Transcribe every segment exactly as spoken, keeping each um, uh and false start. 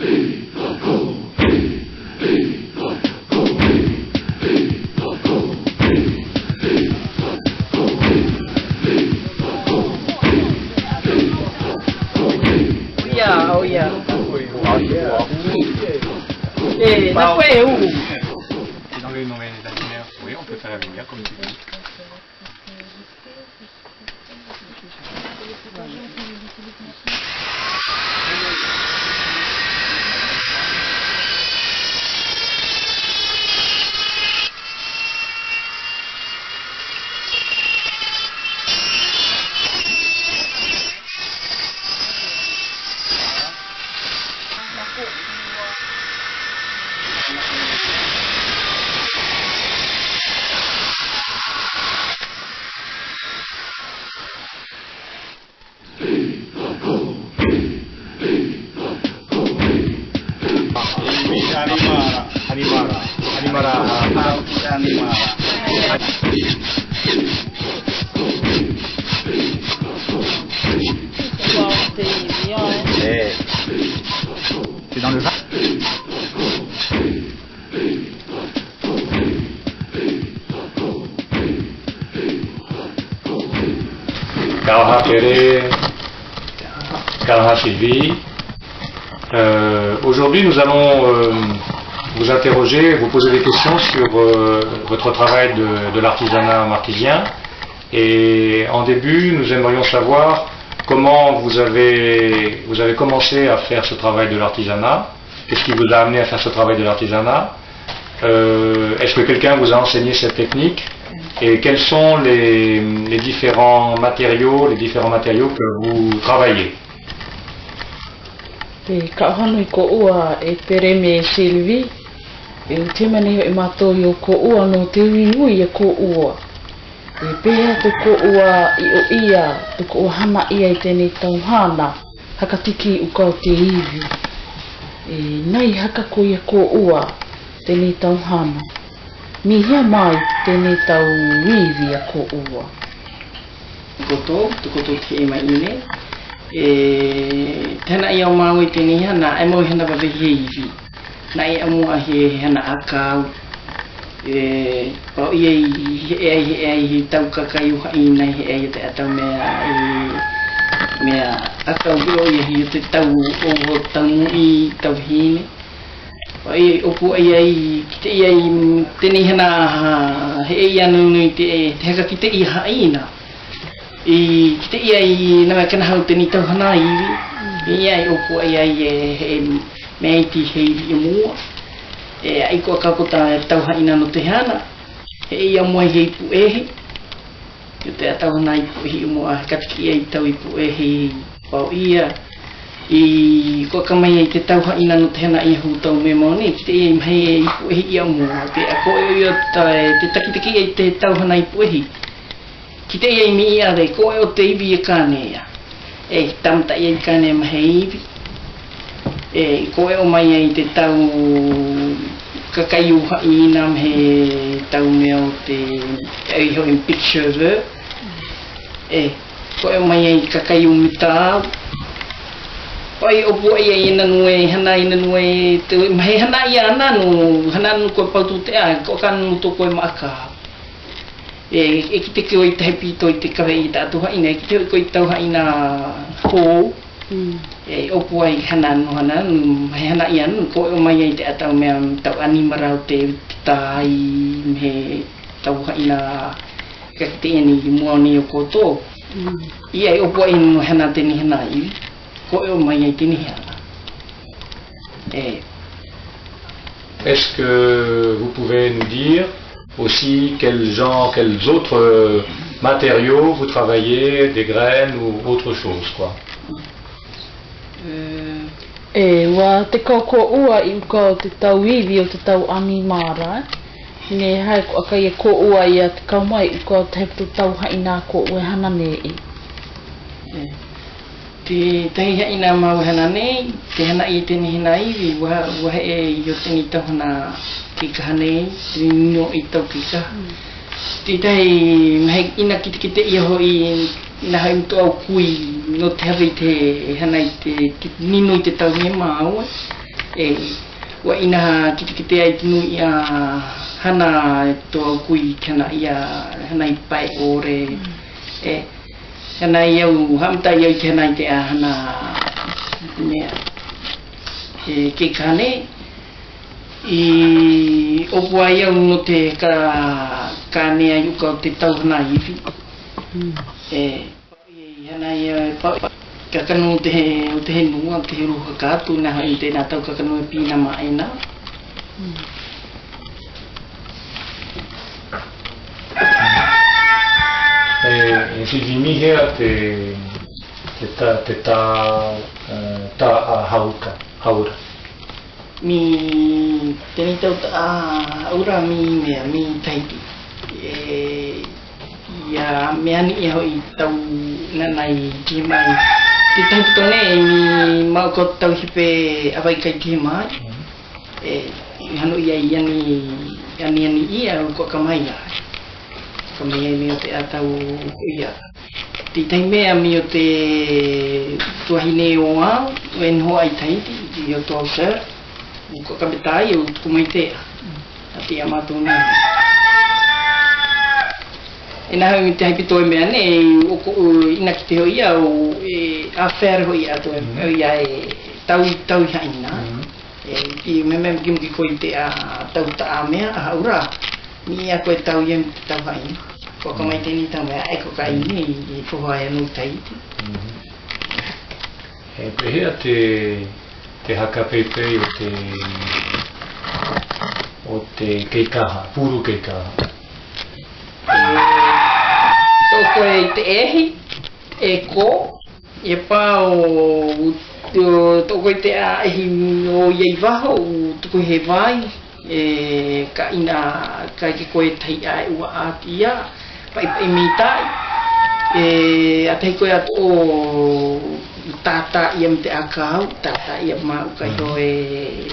Oia, oia. Eh, na koe e uru. Dans les domaines d'animaux, oui, on peut faire la lumière comme tu dis. C'est dans le vin. Karaha Pere, karaha Sylvie. Euh, aujourd'hui, nous allons, euh, vous interroger, vous poser des questions sur, euh, votre travail de, de l'artisanat marquisien. Et en début, nous aimerions savoir comment vous avez, vous avez commencé à faire ce travail de l'artisanat. Qu'est-ce qui vous a amené à faire ce travail de l'artisanat ? Euh, est-ce que quelqu'un vous a enseigné cette technique ? Et quels sont les, les différents matériaux, les différents matériaux que vous travaillez ? Te kau hano i kōua e Pere me Sylvie, e uti mane i matou i kōua nō te uiui i kōua. E pea te kōua i o ia, te kōua hana ia i tenei tau hana, haka tiki ukao te ivi. E nai haka ko ia kōua, tenei tau hana. Mihia mai tenei tau ivi a kōua. Koto, to koto te e mai ine. E, te hana ia o maua i tenei hana, e maua i hana vave he ivi. Nai a mua he hana akau. E, pau ia i he, e, e, e, he tau kakaiu haina, he, e, te atau mea, e, mea akau o ia he te tau o, o tau mui, tau hine. Pau ia i opu ia i, kite ia i, tenei hana, he ia nunui te, te haka kite ia haina. I kite ia i na mea kena hau tenei tau hana ivi. Ia i opu ia i e, he mea iti he ivi i mua. E, ai ko aka ko ta tau haina nō te hana. He ia mua he ipu ehi. Io te tau hana ipu ehi i mua, haka tiki ia i tau ipu ehi pau ia. I ko aka mai ia i te tau haina nō te hana i hū tau me moni, kite ia i mahe ipu ehi ia mua. Te ako e io ta, te takitaki ia i te tau hana ipu ehi. Kite ia i mi ia re, ko e o te ivi e kane ia. E, tamta ia i kane mahe ivi. E, ko e o mai ia i te tau kakaiu haina mahe tau mea o te, e, i ho in picture. E, ko e o mai ia i kakaiu mita. Pau i opu ia i nanu e, hana i nanu e, te, mahe hana ia nanu, hana nanu ko e pau tu te a, ko kanu to ko e maka. E, e kite ko i tahi pito i te kawe i ta atu haina, e kite ko i tau haina ho. Mm. E, opu ai hana nu, hana nu, he hana ia nu, ko e o mai ia i te atau mea tau animarau te tai, me tau haina, ka kite ia ni mua ni o koto. Mm. Ia i opu ai nu hana tenei hana i, ko e o mai ia i tenei hana. E. Est-ce que vous pouvez nous dire aussi quel genre, quels autres, euh, matériaux vous travaillez, des graines ou autre chose, quoi ? Euh. E, ua te kau kōua i uka o te tau ivi o te tau animara. Ne hai ko aka ia kōua ia te kau mai uka o te heptu tau haina kōua hana nei. E. Te tahi haina mau hana nei, te hana i tenei hana ivi, ua, ua he e i o tenei tau hana kika hana nei, te nino i tau kika. Mm. Te tahi, mahe ina kitekite ia ho i, ina hai mutu au kui, nō te hawe i te hana i te, te nino i te tau ne mau. E, wa ina kitekite ai tunu ia hana to au kui kana ia hana i pae ore. E, hana ia u hamta ia i kana i te a hana mea. E, ke kane, i opo ai au no te ka kane ai uka o te tau hana ivi. E, Hana ia pa, kakanu te he, te he nua, te he ruha katu, na hai te na tau kakanu e pina ma ena. E, e si vimi hea te, te ta, te ta, e, ta a hauka, haura. Mi, te ni tau ta a haura mi mea, mi Tahiti. E, Ia, mea ni ia hoi tau nanai ki mai. Te tau tone mi mau ko tau hipe avai kai ki mai. E, hanu ia ia ni, ia ni, ia ni ia ko kamai ia. Kamai ia mi o te a tau ia. Te tai mea mi o te tuahine o a, wen ho ai tai ti, ti o to se. Ko kabetai o ko mai te. Ati ama tuna. Ina hoi mi te hai pito e mea ne, o ko, o ina ki te hoi ia, o, e, a fer hoi ia to, e, ia e, tau, tau i ha ina. E, i me, me, kim ki ko i te a, tau ta a mea, a haura. Ni ia ko e tau ia tau ha ina. Ko ka mai te ni tau mea, e ko ka ini, i fo ha ia no tai. E, pehē a te, te haka pepe o te, o te keikaha, puru keikaha. Toko i te ehi, e ko, e pa o, o, toko i te a ehi o ia i vaho, o toko he vai, e, ka ina, ka ke ko e tai a e ua a ia, pai pai mi tai. E, a tai ko e a to o tata ia mi te a kau, tata ia ma u kai ho e,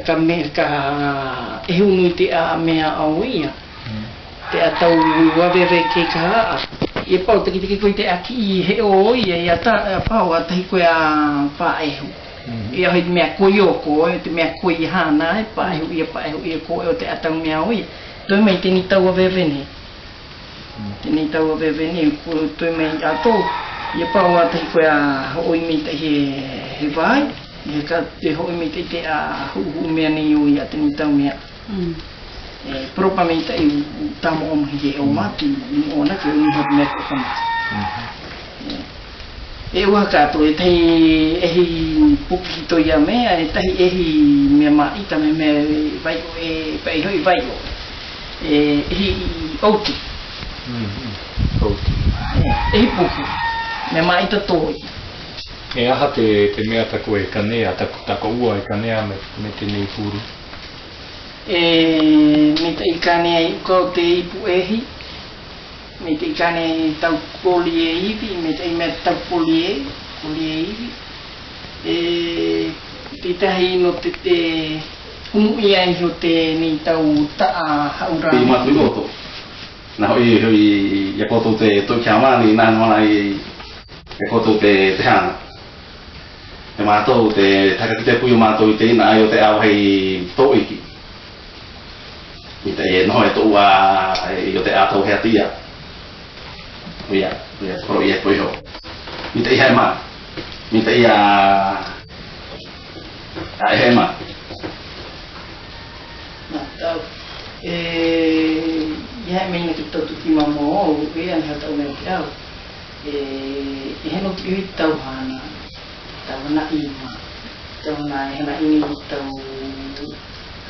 ka me ka, e hunu i te a mea au ia. Te a tau ua veve keikaha. Ia pau taki taki ko i te aki i he o ia, ia ta, pau a tai ko e a pa ehu. Ia hoi te mea ko i o ko, e te mea ko i hana, e pa ehu, ia pa ehu, ia ko e o te a tau mea o ia. Toe mai te ni tau a veve ne. Te ni tau a veve ne, ko toe mai a to. Ia pau a tai ko e a hoi mi te he, he vai. Ia ka te hoi mi te te a hu, hu mea ne o ia te ni tau mea. E, propa mi tai u, u tamo o mahi e o mati, u o na ke u ni hot me ko kama. E, e ua ka to, e tai ehi puki to ia me, e tai ehi me ma ita me me vai o, e, pa i hoi vai o. E, ehi outi. Outi. E, ehi puki. Me ma ita to. E aha te, te mea ta ko e kanea, ta ko, ta ko ua e kanea me, me te nei puru. E, me te i kane ai uka o te ipu ehi, me te i kane tau koli e ivi, me te i me tau koli e, koli e ivi. E, te tahi no te te humu ia i ho te ni tau ta a haura. Te i matu i oto. Na hoi, hoi, ia koto te to kiama ni na mana i, ia koto te, te hana. E matou te, taka ki te pui o matou i te ina ai o te au hei toiki. I te e noho e toua, i o te a tau hea te ia. Ia, ia, koro ia, ko iho. I te ia ma. I te ia, a, e ma. Na, tau. E, ia, me ina ki tau tuki mamo, e, an ha tau me ki au. E, e, he no ki tau hana. Tau hana ima. Tau hana, e, hana ini tau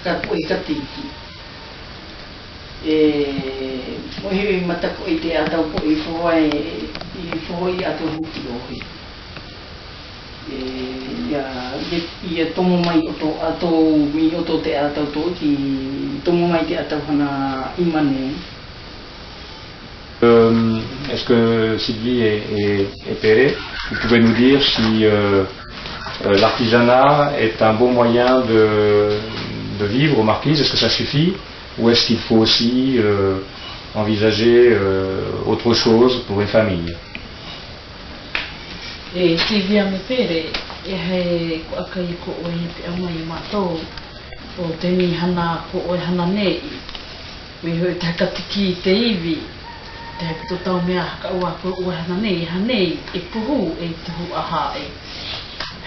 ka ko i ka tiki. E, mo hi mata ko i te a tau ko i fo e, i fo i a tau huti o hi. E, ia, ia, ia tomo mai oto, a tau mi oto te a tau to ki, tomo mai te a tau hana ima ne. Euh, est-ce que Sylvie et, et, et Pere, vous pouvez nous dire si, euh, euh, l'artisanat est un bon moyen de, de vivre aux Marquises ? Est-ce que ça suffit ? Ou est-ce qu'il faut aussi, euh, envisager, euh, autre chose pour une famille ? E Sylvie, me Pere, E, he ko akai ko oe te amai matou. O teni hana ko oe hana nei. Mei hoi te haka tiki te ivi. Te haka to tau mea haka ua ko oe hana nei, hana nei, e pohu e tuhu aha e.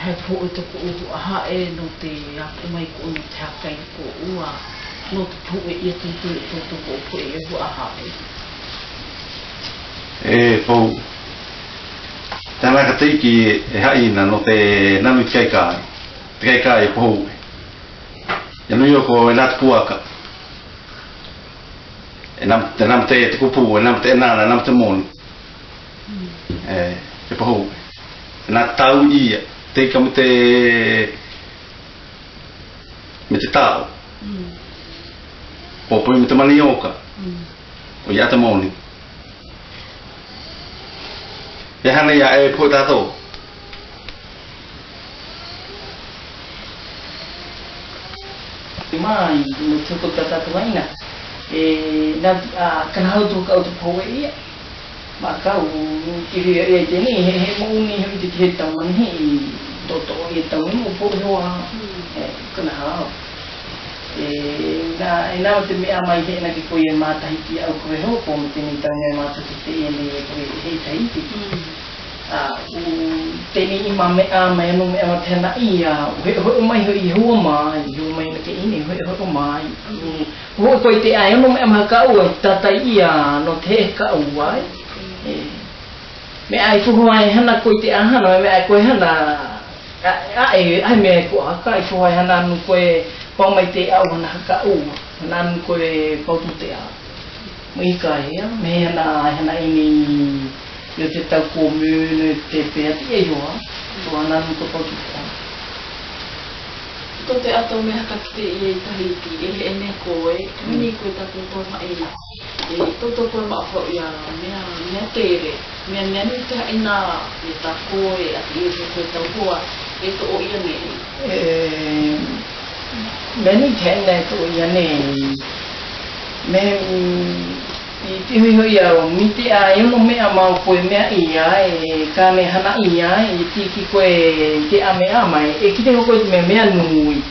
He pohu e to ko uhu aha e, no te ako mai ko no te haka i ko ua. No te pohu e ia tutu e to to ko ko e uhu aha e. E pohu. Tana ka tiki e haina no te nanu i te kaikai. Te kaikai e pohu e. Ia nui o ko e na te puaka. E nam, e nam te, te kupu, e nam te nana, e nam te moni. Mm. E, e pohu. E na tau ia, te ika me te, me te tau. Mm. Popoi me te manioka. Mm. O ia te moni. E hana ia e pohu tato. Mai, no tuku tata tuaina. E, na, a, kana hau tuku au tuku hau e ia. Maka u, kiri ia teni, he, he mo uni, he titi he taman he, i, toto ia taman mo po hua. Hmm. E, kana hau. E, na, e, na te meamai he na ki ko ia mata hiki au ko e ho, ko me teni tau ne mata titi ia ne ko e he tahiti. Hmm. A, u, teni i ma meama, e no meama te hana ia, u he, hoe mai ho i hua mai, i hua mai na ke ini, hoe, hoe mai. U, hoe ko i te ai, e no meama ka ua, tata ia, no te ka ua, e. E. Me ai fu hua e hana ko i te a hana, me ai ko e hana, a, a, e, ai me ko a ka i fu hua e hana nu ko e, pau mai te au hana ka ua, hana nu ko e pau tu te a. Mo i ka ia, me hana, hana ini, io te tau ko me, ne te pe ati e io a, so hana nu ko pau tu te a. Ko te ato me haka kite ia i Tahiti, e he ene ko e, mini ko e taku ko ma e, e, to to ko ma fo ia, mea, mea tere, mea, mea ni te haina, e ta ko e, ati e ko e tau ko a, e to o ia ne. E, mea ni te haina e to o ia ne. Me, mm, i te hui hui au, mi te a, e no meama ko e mea ia, e, ka me hana ia, e, tiki ko e, te a meama, e, kite ko e mea, mea nui.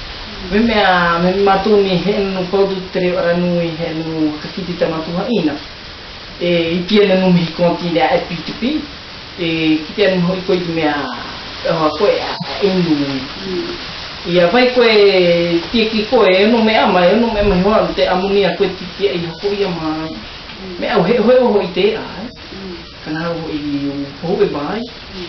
Me mea, me matu ni he nu pau tu te reo ara nui he nu kakiti ta matu haina. E, i pia na nu mihi konti ne a e pi te pi. E, kite nu hoi ko i mea, e, ko e a, a, e nui. Mm. Ia, vai ko e, tiki ko e, e no meama, e no meama, hoi te amonia ko e tiki ia i hoko ia mai. Mm. Me au he, hoe o hoi te a. Mm. Kana hoi o hoi mai. Mm.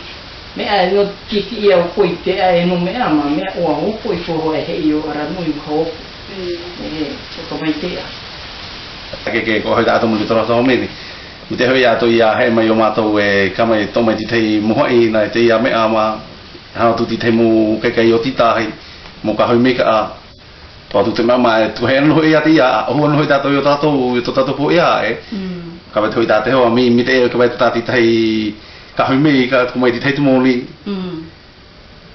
Me a no tiki ia o hoi te a e no meama, me a o hoko i fo hoe he io ara nui hoko. Mm. E, so ka mai te a. Ke, ke, ko hoi ta ato mo ni toro so me ni. Mi te hoi ato ia he mai o matou e ka mai to mai titei mo hai na te ia meama. Hana tu titei mo kaikai o titahi. Mo ka hoi me ka a. To atu te mama e tu he no hoi ia te ia, o no hoi tato io tato, io to tato po ia e. Mm. Ka bai te hoi tate ho, mi, mi te e, ka bai te tati tai, ka hoi me, ka ko mai te tai te moni. Mm.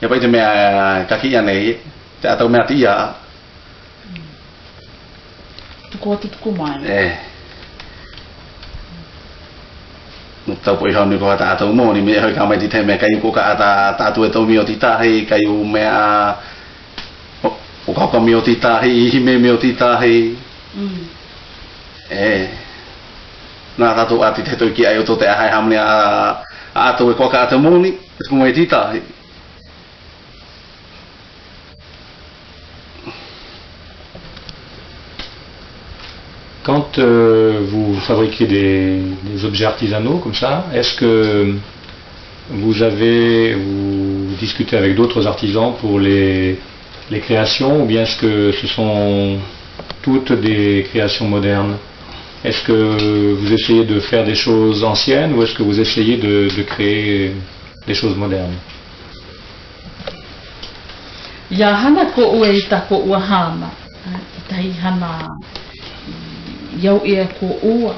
Ia bai te mea, ka ki ia nei, te ato mea te ia. Mm. Tuku atu tuku mai. E. No tau po i hau ni ko ta ato moni, me hoi ka mai te tai me ka io ko ka ata, ta atu e to mi o titahi, ka io mea, O, o ka ka mi o titahi, i hime mi o titahi. Mm. E. Na tato ati te to ki ai o to te ahai hamni a, a to e ko ka ata moni, e ko mai titahi. Quand, euh, vous fabriquez des, des objets artisanaux comme ça, est-ce que vous avez, vous discutez avec d'autres artisans pour les, les créations, ou bien est-ce que ce sont toutes des créations modernes ? Est-ce que vous essayez de faire des choses anciennes ou est-ce que vous essayez de, de créer des choses modernes ? Ia hana ko ua i ta ko ua hana, i tahi hana i au ia ko ua.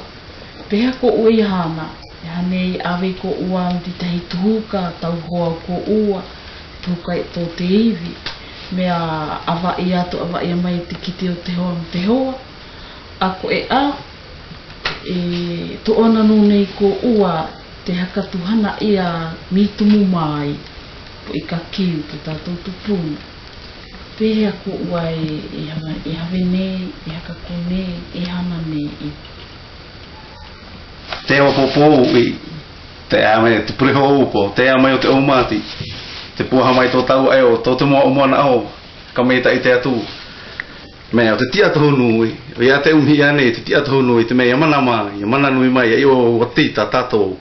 Pea ko ua i hana, e hane i ave ko ua mo ti tahi tuhuka, tau hoa ko ua, tuhuka i to te ivi. Mea ava ia to ava ia mai te kiti o te hoa mo te hoa. Ako e a, e, to ona nune i ko ua te haka tu hana ia mi tumu mai. e kaki uto tatou tupu. Pe e ako ua e, e hama, e havene, e hakakone, e hamane, e. Te o popo i, te ame, te pure ho upo, te ame o te o mati. Te pua hamai to tau e o, to te moa o moa na o, kami ta i te atu. Me o te tia to honu i, o ia te umhi ane, te tia to honu i, te me ia mana mai, ia mana nui mai, ia i o wati ta tatou.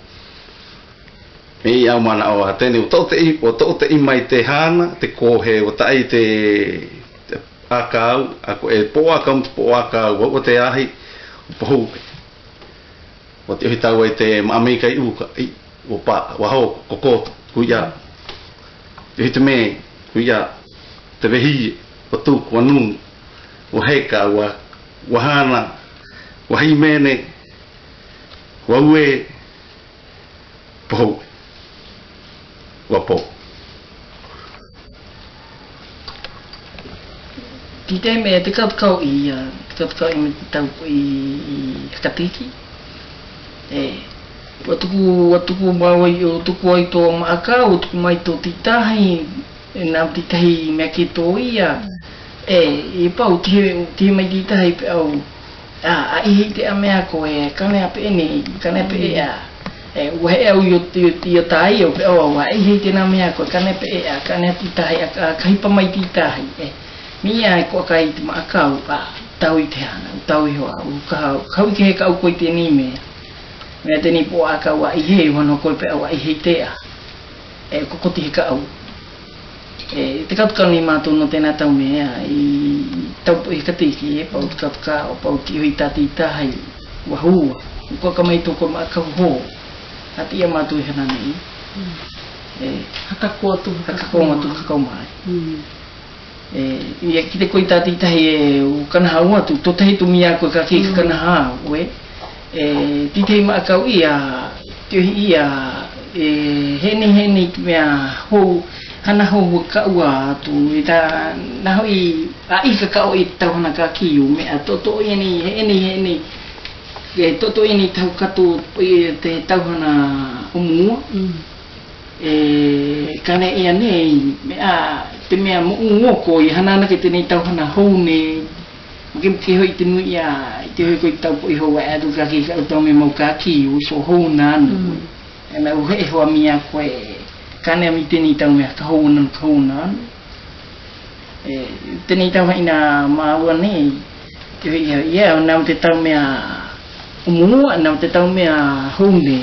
Me ia mana o a tene, o to te i, o to te i mai te hana, te kohe, o ta i te, te akau, ako e po akau, te po akau, o, o te ahi, o pohu. O te ohi tau ai te ma ame kai uka, i, o pa, o ho, kokoto, kuia. Te ohi te me, kuia, te vehi, o tuku, o nunu, o heka, o, o hana, o himene, o ue, Pohu. Ua po. Tite me te kau te kau i, a, te kau te kau i me te tau i, i hakatiki. E, ua tuku, ua tuku mai, ua tuku ai to ma aka, ua tuku mai to titahi, e, na titahi me ke to ia. E, i pau tihe, tihe mai titahi pe au. A, a, i hei te a mea ko e, kane a pe ene, kane a pe e a. E, ua he au io, io, io tai, o pe o, a, i hei te na mea ko e, kane a pe e a, kane a titahi, a, a, kahi pa mai titahi, e. Mi a, ko a kai te ma a kau, a, tau i te hana, tau i hoa, u ka, kau i ke he kau ko i te ni mea. Mea te ni po a kau a i hei, ua no ko e pe au a i hei te a. E, ko ko ti he kau. E, te kau te kau ni matou no tena tau mea, i tau po i katiki, e, pau te kau te kau, pau ti hoi tati tahai, wahua. Ko ka mai to ko ma kau ho. Ati ia matou i hana nei. Mm. E. Haka ko atu, haka ko matou, haka ko mai. Mm. E, ia kite ko i tati tahai, e, u kana hau atu, to tahi to mia ko ka ki kana hau, e. E, titei ma a kau ia, tiohi ia, e, heni, heni mea hou, hana hou ka ua atu, e ta, na hoi, a i ka kau i tau hana ka kiu, mea toto ia ni, heni, heni, e, toto ia ni tau katu, e, te tau hana o mua. Mm. E, kane ia nei, mea, te mea mo uo ko, i hana na ke te nei tau hana hou ne, Maki maki hoi te nui ia, i te hoi ko i tau po i hou a atu ka ki ka uta me mau ka ki, u so hou nanu. Mm. E na u he hoa mia ko e, kane mi te ni tau mea ka hou nanu, ka hou nanu. E, te ni tau hai na ma ua nei, te hoi ia, ia, na te tau mea o mua, na te tau mea hou ne,